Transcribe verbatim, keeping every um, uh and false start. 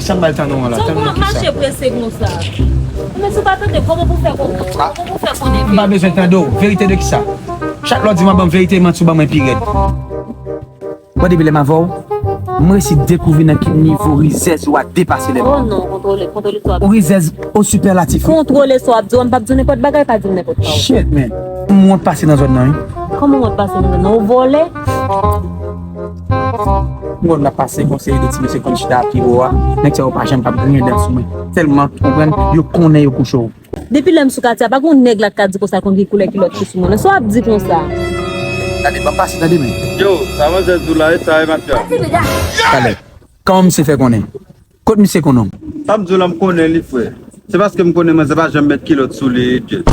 Sa m pral tande w an la? Tande w kisa? Mache prese konsa. Men si w pa tande, kòman pou fè konnen? Kòman pou fè konnen? M pa bezwen tande w. Verite de kisa? Chak lè w di m ap ban m verite, manti w ban mwen pi rèd. Bon, depi lè m avè w, mwen resi dekouvri nan ki nivo rizèz ou a depase lè m. Oh non, kontwole, kontwole sa w ap di. Ou rizèz o sipèlatif, wi. Kontwole sa w ap di, w, m p ap di w nenpòt bagay, pa di m nenpòt pawòl. Shit, man. M wont pase nan zòn nan, wi. Kòman w wont pase nan zòn nan? Ou vòlè? M wont la pase konseye de ti mesye konn chita pi wo a. Nèg sa yo pa janm p ap griyen dan sou mwen. Tèlman, ou konprann, yo konnen yo kouche w. Depi lè m sou katye a, pa gon nèg la k ka di konsa konn ki koulè kilòt ki sou mwen non. Sa w ap di konsa? Gade, ban m pase, tande, men. Yo, sa manzè di w la, e sa e matyal. Talè. Kòman misye fè konnen? Kot misye konnen w? Sa m di w la, m konnen li, frè. Se paske m konnen manzè pa janm met kilòt sou li, idyot.